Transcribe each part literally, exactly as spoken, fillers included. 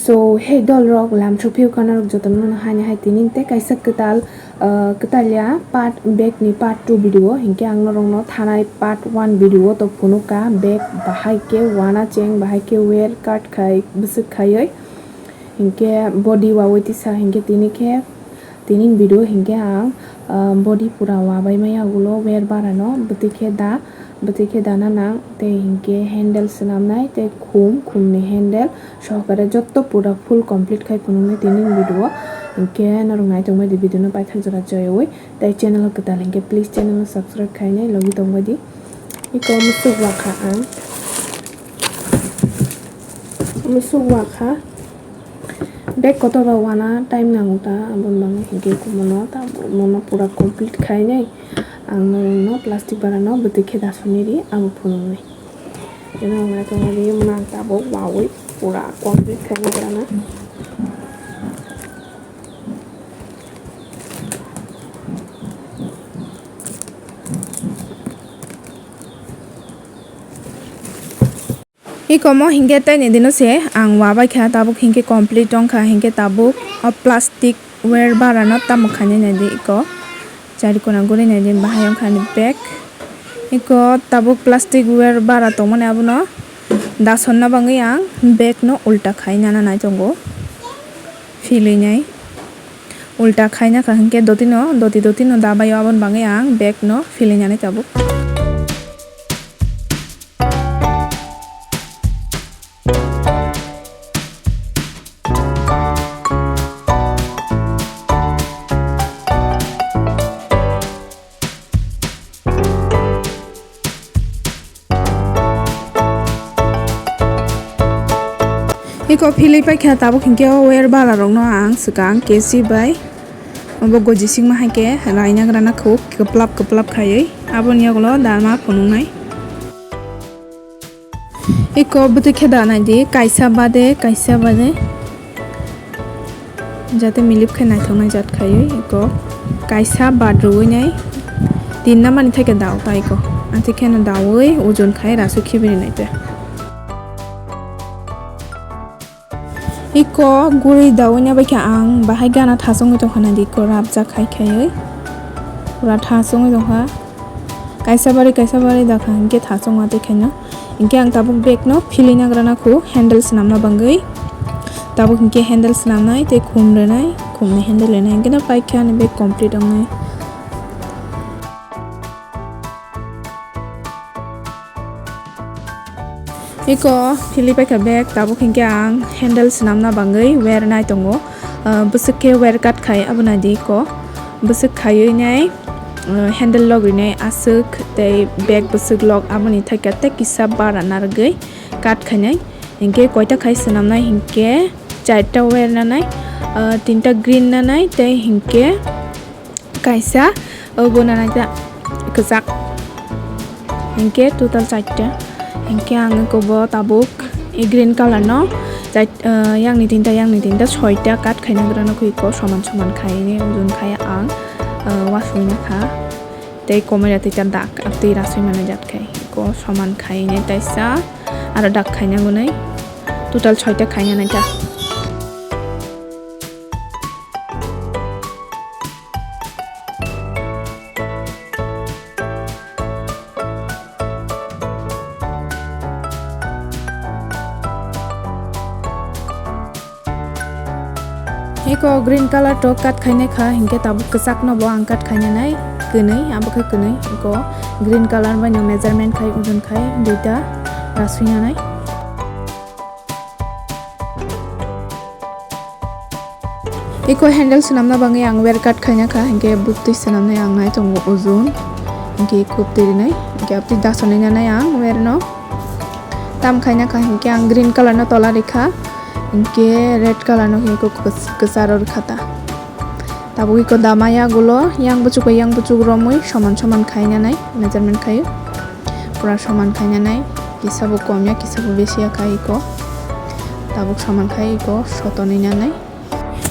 So, hey dol rok, lam sophiu kana rok jotono no haini hai tini te kaisa kwtal, ah, kwtal ya part, bag ni part two video, hinkhe ang norok no thanai part one video to phunuk ka, bag bahai khe wana cheng, bahai khe wear cut khai, bwswk khaioi, hinkhe body wawi tisa, hinkhe tini khe Tini video hinkhe ang, ah, body pura wabai maya ulo wear bara no bwtwi khe da, bwtwi khe dana nang tei hinkhe handle swnamnai tei khum, khum ni handle sohokare jotto pura full complete khai phunuknai tini video. Hinkhe norok nai tongbai di video no paithak jora joyoi tei channel o kwtal hinkhe please channel no subscribe khainai logi tongbai di. Iko musuk wakha ang, musuk wakha. Bag kotor ba wana time nango ta, aboni bagwi hinkhe kumono ta, mono pura complete khainai. Ang no plastic bara no bwtwi khe dasonwi ri, abo phunuknwi. Eno ang naitongma ri, mono ang tabuk wawi pura complete khainai bara no. Iko mo hinkhe tei ni dino se ang wabai kha, tabuk hinkhe complete wngkha, hinkhe tabuk o plastic ware bara no tamo khainai nai di iko chari kona guri nai di bahai wngkha ni bag. Iko tabuk plastic ware bara tongmani abono dasonna bagwi ang bag no ulta khai nana nai tongo, philwi nai ulta khai nakha hinkhe dotino, doti dotino dabai o, aboni bagwi ang bag no philwi nani tabuk. Iko philwi paikha tabuk hinkhe o ware bara rokno ang swkang kesi bai obo gojisingma hai khe raina grana khuk kwplap kwplap khaiwi aboni yagulo dama phunuknai. Iko bwtwi khe da nai di, kaisa bade, kaisa bade. Jate milip khe naithoknai jat khaiwi iko kaisa bad rwui nai tinna mani theke dao ta iko. Anti kheno daui ujon khai rasu khibiri nai te. Iko guri daui na bai khe ang bahai gana thasongwi tongkha nai di iko rabjak khai khaiwi. Pura thasongwi tongkha. Kaisa bari kaisa bari dakha hinkhe thasongma tei khaina. Hinkhe ang tabuk bag no philwi nagrana khu handle swnamna bagwi. Tabuk hinkhe handle swnamnai tei khum rwnai, khumni handle rwnai hinkhe no paikha ani bag complete wngnai. Iko philwi paikha bag, tabuk hinkhe ang handle swnamna bagwi ware nai tongo. Ah, bwswk khe ware cut khai abo nai di iko. Bwswk khaiwi nai, ah, handle logwi nai aswk tei bag bwswk log aboni thakya tei kisa bara narwgwi cut khainai. Hinkhe koita khai swnamnai hinkhe charta ware nanai, ah, tinta green nanai tei hinkhe kaisa, obo nanai ta kwchak. Hinkhe total charta. Hinkhe ang iko bo tabuk i green color no char-, ah, yang ni tinta, yang ni tinta, soita cut khaina grano kho iko soman soman khaini ujon khai ang, ah, wasui na kha. Tei komoi ya tei ta dak, ah, tei rasui mani jat khai iko soman khaini taisa aro dak khaina gunai. Total soita khaina nai ta. Iko green color to cut khainai kha, hinkhe tabuk kwchak no bo ang cut khainai nai kwnwi, abo khe kwnwi. Iko green color bai no measurement khai, ujon khai, duita rasui nanai. Iko handle swnamna bagwi ang ware cut khaina kha, hinkhe bwtwi swnamnai ang nai tongo ujun, hinkhe iko bwtwi rinai, hinkhe abtwi dasonwi nanai ang ware no. Tam khaina kha, hinkhe ang green color no tola rikha, hinkhe red color no iko kwcharo rikha ta. Tabuk iko dama yagulo yang buchuk bai yang buchuk romwi soman soman khainanai measurement khaio. Pura soman khainanai, kisa bo kom ya, kisa bo besi ya khai iko. Tabuk soman khai iko sotonwi nanai.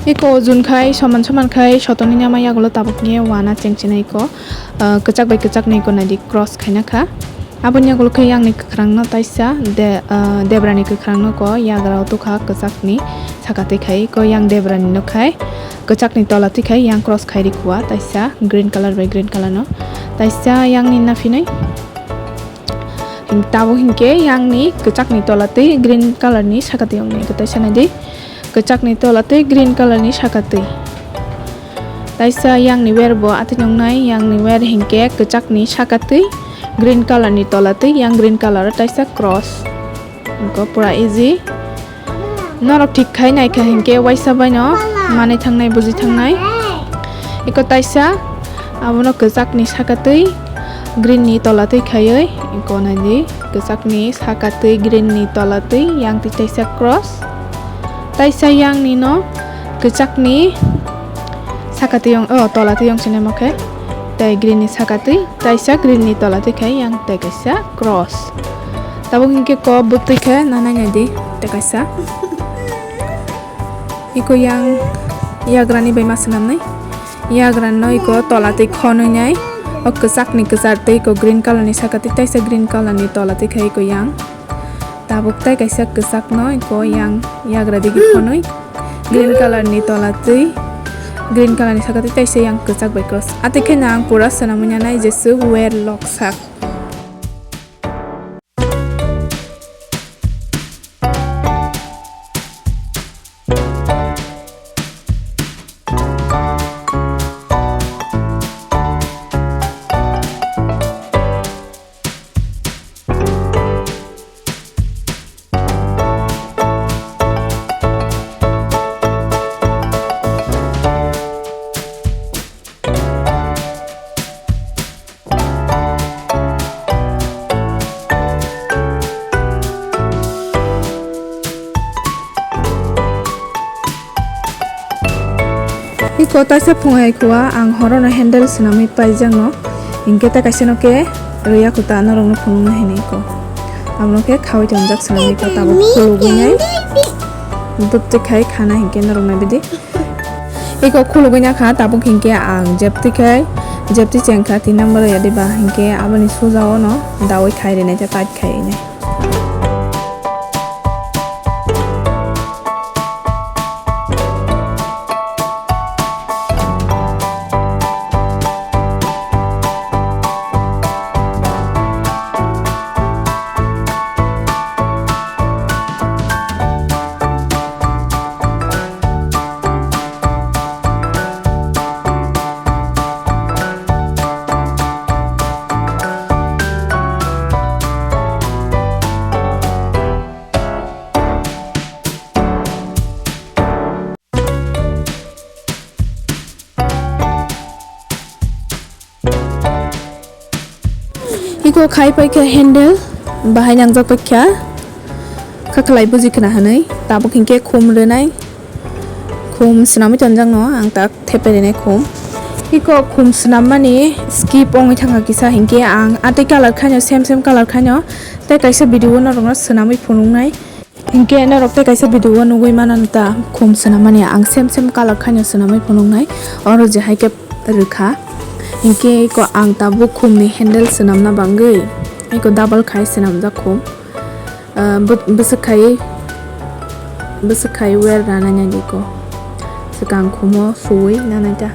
Iko ujun khai soman soman khai sotonwi nama yagulo tabuk nge wana chengchina iko, ah, kwchak bai kwchak no iko naidi cross khaina kha. Aboni yagulo khe yangni kwkhwrangno taisa de, ah, debrani kwkhwrangno ko yagra o tukha kwchakni saka twi khai ko yang debrani no khai kwchakni tola twi khai yang cross khai rikhuwa taisa green colour bai green colour no taisa yangni naphinwi. Tabuk hinkhe yangni kwchakni tola twi green colour ni saka twi ongni kwtai sanai di. Kwchakni tola twi green colour ni saka twi. Taisa yangni wer bo atwi nongnai, yangni wer hinkhe kwchakni saka twi green colour ni tola twi yang green colour taisa cross. Eko pura easy. Norok thik khai naikha hinkhe waisa baino manwi thangnai, buji thangnai. Eko taisa abono kwchakni saka twi green ni tola twi khaiwi eko naidi kwchakni saka twi green ni tola twi yang twi taisa cross. Taisa yangni no kwchakni saka twi yong, oh, tola twi yong sinai mo khe. Tei green ni saka twi, taisa green ni tola twi khai yang tei kaisa cross. Tabuk hinkhe ko bwtwi khe nanai nai di tei kaisa. Iko yang yagrani bai ma swnamnai. Yagrani no iko tola twi khonwi nai. O kwchakni kwchar tei iko green colour ni saka twi taisa green colour ni tola twi khai iko yang. Tabuk tei kaisa kwchakno iko yang yagra digi phonwi green colour ni tola twi green colour ni saka twi taisa yang kwchak bai cross. Atwi kheno ang pura swnamwi nanai jeswk wer lok sak. Iko taisa phung hai khua ang horono handle swnamwi paijak no, hinkhe ta kaisa no khe rwya kho ta norok no phunukna hinwi iko. Amo no khe khaui tonjak swnamwi iko tabuk khulugwi nai. Bwtwi khai khana hinkhe norok nai bidi. Iko khulugwi na kha tabuk hinkhe ang jeptwi khai, jeptwi cheng kha tin number ya diba hinkhe aboni suja o no daui khai rinai ta tight khai rinai. Iko khai paikha handle, bahai nangjak paikha, khaklai buji khna hinwi, tabuk hinkhe khum rwnai, khum swnamwi tonjakno ang tak thepe rwnai khum. Iko khum swnammani skip wngwi thangkha kisa hinkhe ang atwi colour khaino same same colour khaino tei kaisa video norokno swnamwi phunuknai. Hinkhe norok tei kaisa video o nugwi mano ta khum swnammani ang same same colour khaino swnamwi phunuknai oro je hai khe rwkha. Hinkhe eko ang tabuk khumni handle swnamna bangwi eko double khai swnamjak khum. Ah, bw-, bwswk khai, bwswk khai wer ranai nai eko swkang khumo suwi nanai ta.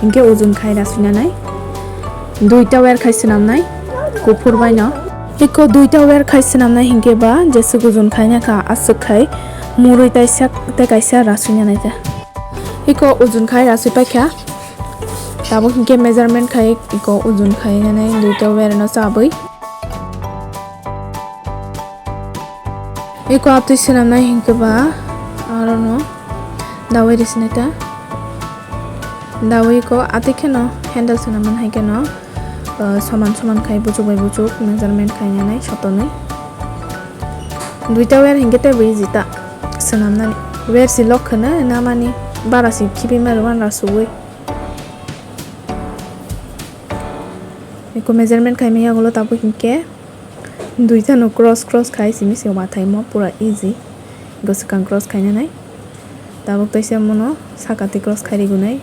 Hinkhe ujun khai rasui nanai. Duita wer khai swnamnai kuphur baino. Eko duita wer khai swnamnai hinkhe ba jeswk ujun khai nai kha aswk khai murui taisa tei kaisa rasui nanai ta. Eko ujun khai rasui paikha. Tabuk hinkhe measurement khai eko ujun khai nanai duita wer no chabwi. Eko abtwi swnamnai hinkhe ba aro no dawi risinai ta. Dawi eko atwi kheno handle swnamnai hai kheno, ah, soman soman khai buchuk bai buchuk measurement khai nanai sotonwi. Duita wer hinkhe tei bui jita swnamnani. Wer si lok kheno namani bara si khibi ma rwna suwi. Eko measurement khai maya ulo tabuk hinkhe. Duita no cross cross khai simi se wathaimo pura easy. Go swkang cross khainanai. Tabuk taisa mono saka twi cross khai rigunai.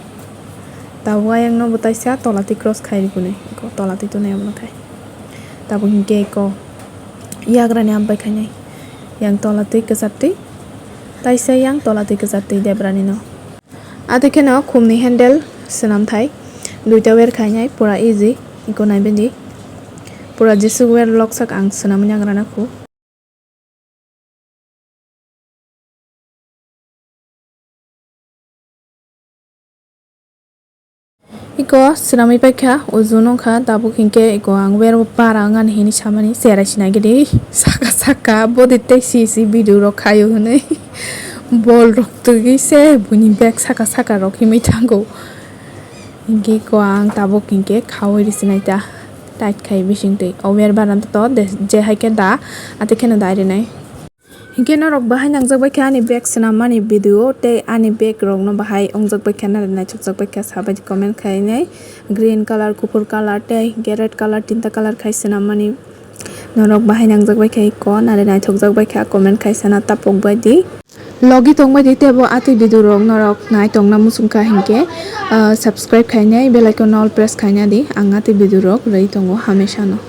Tabuk ayang no bo taisa tola twi cross khai rigunai. Go tola twi tonai abono khai. Tabuk hinkhe eko yagrani ampai khainai. Yang tola twi kwchar twi. Taisa yang tola twi kwchar twi debrani no. Ate kheno khumni handle swnam thai. Duita wer khainai pura easy. Eko naibendi. Pura jesuk wer loksak ang swnamwi nagrana khu. Iko swnamwi paikha, uju nungkha, tabuk hinkhe iko ang wer para wngani hini samani cherai sinai gidi saka saka body tei si si video rok khaio hwnwi bol rok tugwi se buini bag saka saka rok himwi thango. Hinkhe iko ang tabuk hinkhe khaui risinai ta tight khai bising twi o wer bara to je hai khe da ate kheno dai rinai. Hinkhe norok bahai nangjak bai kha ani bag swnammani video tei ani bag rokno bahai wngjak bai kha nari naithokjak bai kha sabai comment khainai green colour, kuphur colour tei hinkhe red colour tinta colour khai swnammani norok bahai nangjak bai kha iko nari naithokjak bai kha comment khai sana tapok bai di. Logi tong bai di tebo atwi video rok norok nai tongna muchung kha hinkhe ah, subscribe khainai bell icon all press khaina di ang atwi video rok rwi tongo hamesano.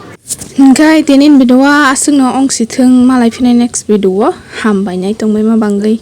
Hinkhe tini video o aswkno ong si thung malai phino next video o hambai nai tongbai ma bangwi.